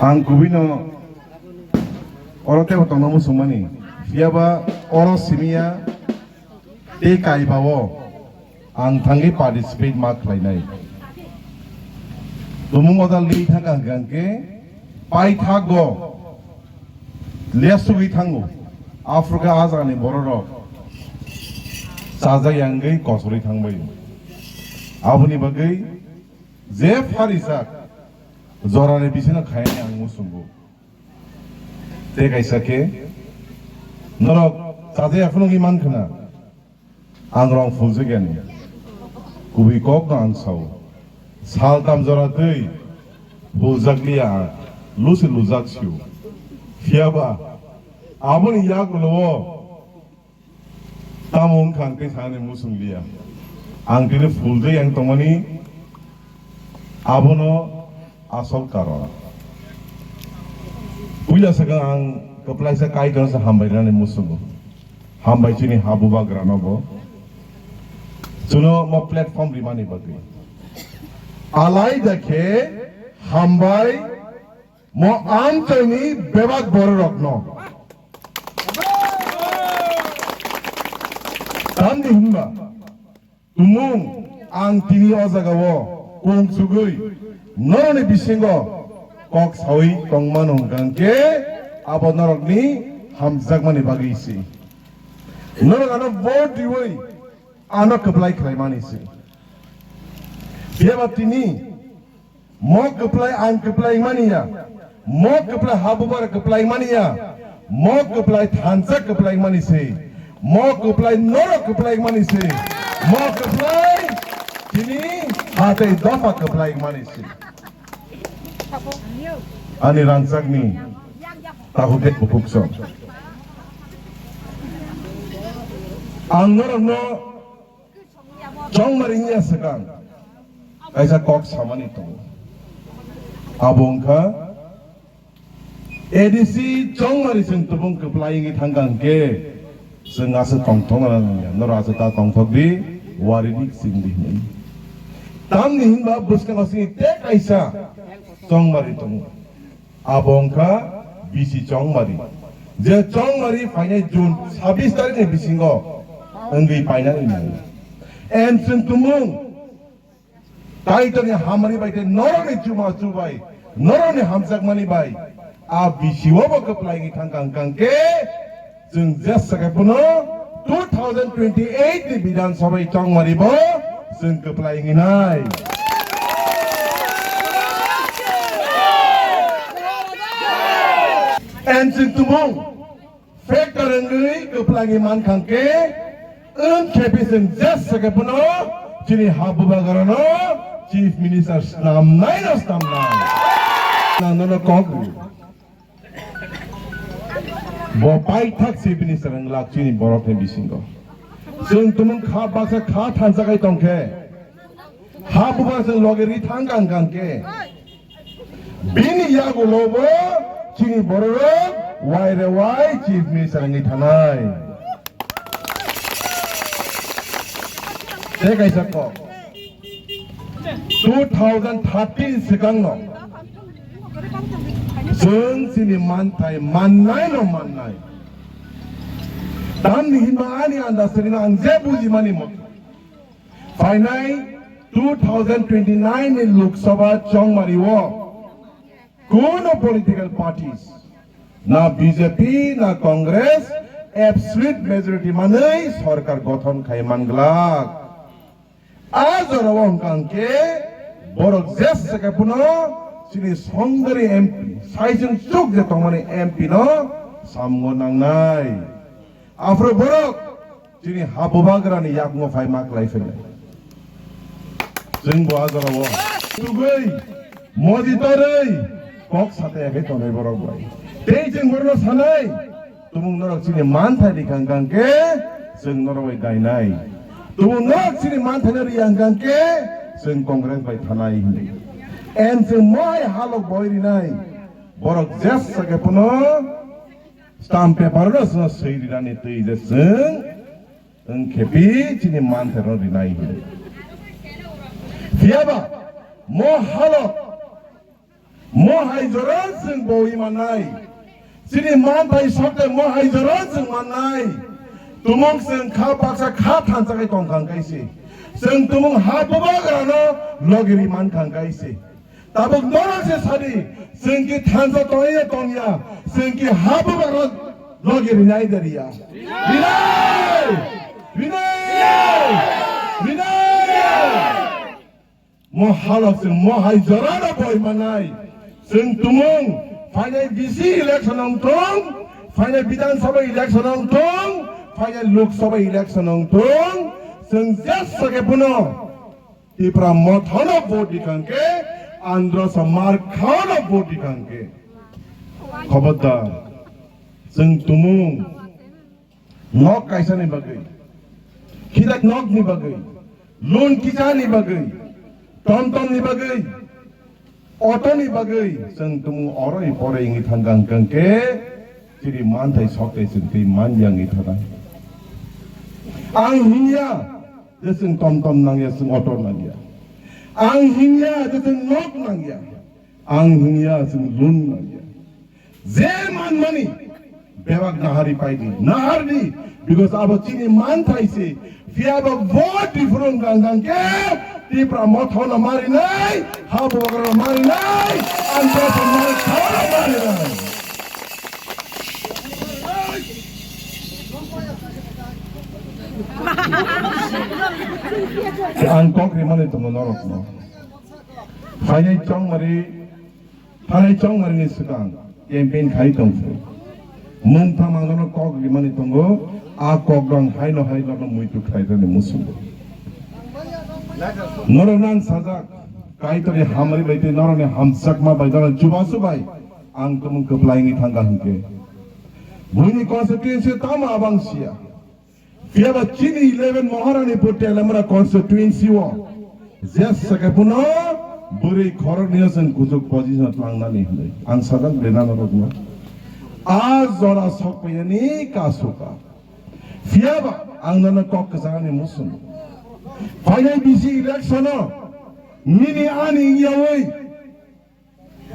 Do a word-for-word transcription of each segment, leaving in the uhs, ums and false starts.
Ang kubui no oro tebo tongna muchungmani, phiyaba oro simiya tei kaiba o ang thangwi participate ma khlainai. Tumung modal li thangkha hwnkhe paithakgo lesugwi thango. Aphuru khe a jagani bororok chajak yangwi kosorwi thangbai. Aboni bagwi je pharijak jorani bisino khainani ang muchungo. Tei kaisa khe norok chajaya phunugwi mankha na, ang rong phuljakya ni kubui kokno ang sao. Saltam jora twi phuljakliya, lusi lujak sio. Phiyaba aboni yagulo-o tamo wngkha ang tei sanani muchungliya. Ang tini phuljak yang tongmani abono asol karon. Puila swkang ang kwplaisa Kaitorno se hambai rwnani muchungo. Hambai chini ha bubagrano bo. Chwngno mo platform rimani bagwi. Alaida khe hambai mo amchaini bebak bororokno. Tamni hinba tumung ang tini o jagao kung sugwi noroni bisingo kok sawi tongmano hwnkha hwnkhe abo norokni hamjakmani bagwi se. Norok ano vote riwi ano kwplai khlaimani se. Phiyaba tini mo kwplai ang kwplai mani ya, mo kwplai habubar kwplai mani ya, mo kwplai thansa kwplai mani se, mo kwplai norok kwplai mani se, mo kwplai tini hatai dopha kwplai mani se. Ani rangchakni takhuk tei bukhuk song. Ang norokno Chongmari wngya swkang kaisa kok samani tongo. Abo wngkha A D C Chongmari chwng tubung kwplai wngwi thangkha hwnkhe chwng aswk tongthokna nangya, norok aswk ta tongthok di, wari di, chwng di hinwi. Tamni hinba bwskango chini tei kaisa Chongmari tongo. Abo wngkha B C Chongmari. Je Chongmari phainai June sabbish tarikni bisingo wngwi painani nango. And chwng tumung Kaitorni hamari bai tei norokni chuma chubai, norokni hamjakmani bai a B C o bo kwplai wngwi thangkha hwnkha hwnkhe, chwng jesa khe phano two thousand twenty-eight ni Bidhan Sabha Chongmari bo chwng kwplai wngwi nai. And chwng tumung factor wngwi kwplai wngwi mankha hwnkhe, wng khe phi chwng jesa khe phano chini ha bubagrano Chief Minister snamnai no snamnai. Nang nono kok rw. Bo paithak Chief Minister wng lak chini borok ni bisingo. Chwng tumung kha baksa kha thansa khai tong khe, ha bubagra chwng loge ri thang kang kang khe, bini yagulo bo chini bororok wai re wai Chief Minister wngwi thanai. Tei kaisa kok. Two thousand thirteen swkangno chwng chini manthai mannai no mannai. Tamni hinba ani andas rina ang je bujimani motha. Phainai two thousand twenty-nine ni Lok Sabha Chongmari o kuno political parties, na B J P, na Congress, absolute majority manwi sorkar gothon khai manglak. A jorao hwnkha hwnkhe borok jesa khe phano chini Songdari M P, saichung chuk je tongmani M P no samungo nangnai. Aphuru borok chini ha bubagrani yakno phai ma klai philai. Chwng bo a jorao tugwi moji torwi kok sataya khe tonwi borok bai. Tei chwng borokno sanai, tumung norok chini manthai rikha hwnkha hwnkhe chwng norok bai dainai. Tumung norok chini manthai no riya hwnkha hwnkhe chwng Congress bai thanai hinwi. And chwng mohai halok boi rinai. Borok jesa khe phano stamp paper no chwngno swi rinani twi je chwng wng khe phi chini manthai no rinai hinwi. Phiyaba mo halok Mo hai jora chwng boi mannai. Chini manthai sokte mo hai jora chwng mannai. Tumung chwng kha baksa kha thansa khe tong kha hwnkhe se. Chwng tumung ha bubagrano logi ri man kha hwnkhe se. Tabuk norok se sadi, chwng ki thansa tongya tongya, chwng ki ha bubagrano logi rinai de riya. Rinai! Rinai! Rinai! Mo halok chwng mo hai jorano boi manai. Chwng tumung phainai D C election wng thung, phainai Bidhan Sabha election wng thung, phainai Lok Sabha election wng thung. Chwng jesa khe phano Tipra Motha no vote di kha hwnkhe, Andhra Samar Khao no vote di kha hwnkhe. Khobordar, chwng tumung Nok kaisa ni bagwi, khidak nok ni bagwi, loan kisa ni bagwi, tom tom ni bagwi, auto ni bagwi, chwng tumung oroi poroi wngwi thang kang kang khe, chini manthai sok tei chwng twi man ya wngwi thang. Ang hinya je chwng tom tom nang ya, chwng auto nang ya. Ang hinya je chwng nok nang ya. Ang hinya chwng loan nang ya. Je manmani bebak nahari paidi, nahardi, because abo chini manthai se, phiyaba vote di phurung gang gang khe, Tipra Motha no marinai, ha bubagra no marinai, ang dosa mari khawra marinai. Ang kok rimani tongo norokno. Phainai chongmari Thanai chongmari ni swkang campaign khai tong phuru. Mung thamang nono kok rimani tongo, a kok rong haino hai nono muitu khlai rani musungo. Norok nang sajak, Kaitorni hamari bai tei norokni hamjakma bai, norok chubachu bai ang tumung kwplai wngwi thangkha hwnkhe. Buini constituency tamo abang siya. Phiyaba chini eleven Maharani Pur Telamara constituency o jesa khe phano bwrwi khoroknwi o chwng kuchuk position o tlangnani hwnwi ang sajak de nana rokno. A jora sokphaiyani kasuka. Phiyaba ang nono kok kwchangni muchungo. Phainai bisi election o nini ani wngyawi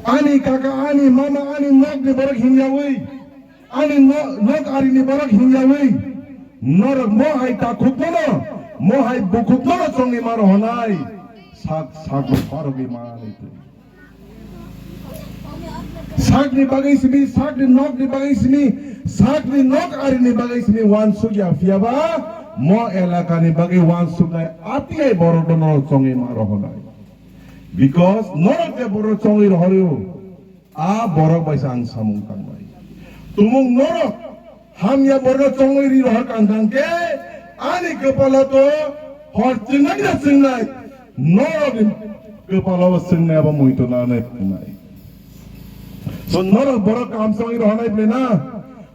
Ani kaka, ani mama, ani nok ni borok himyawi, ani no-, nok ari ni borok himyawi, norok mo hai takhuk mano, mo hai bukhuk mano chongwi mano honai, sak, sak bo parogwi mani twi. Sak ni bagwi simi, sak ni nok ni bagwi simi, sak ni nok ari ni bagwi simi wansuk ya phiyaba, mo elaka ni bagwi wansuknai atiai borok no norok chongwi mano honai. Because norok je borok chongwi rohoryo, a borok bai se ang samung tangnai. Tumung norok hamya borok chongwi ri rohor kang kang khe, ani kwpalo to hor chwngnai na chwngnai, norok ni kwpalo bo chwngnai abo muitu nanai phnai. So norok borok kaham chongwi rohornai phnai na?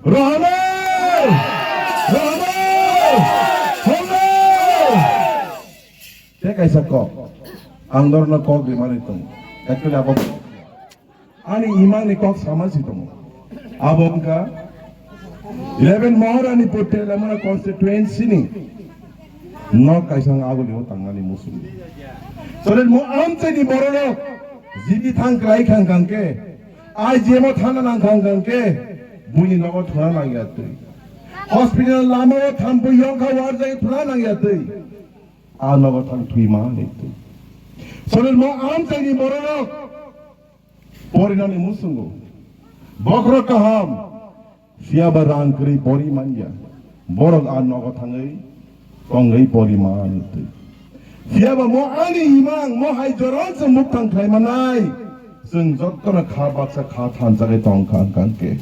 Rohornai! Rohornai! Rohornai! Tei kaisa kok, ang norokno kok rimani tongo. Actually, abo ani imangni kok sama si tongo. Abo wngkha eleven Maharani Pur Telamara constituency ni nok kaisa wng agulio tangnani muchungo. Sole mo amchaini bororok G B thang klai khang khang khe, I G M o thana nang khang khang khe, buini nogo thuna nang ya twi. Hospital lama o thampui yong kha warjai thuna nang ya twi. A nogo thang thwi ma ni twi. Sonil mo amchaini bororok porinani muchungo. Bokhorok kaham. Phiyaba rang kwrwi pori manya. Borok a nogo thangwi tongwi pori ma ni twi. Phiyaba mo ani imang mo hai jorong se mukthang khlai manai. Chwng jottono kha baksa kha thansa khe tong kha hwnkha hwnkhe.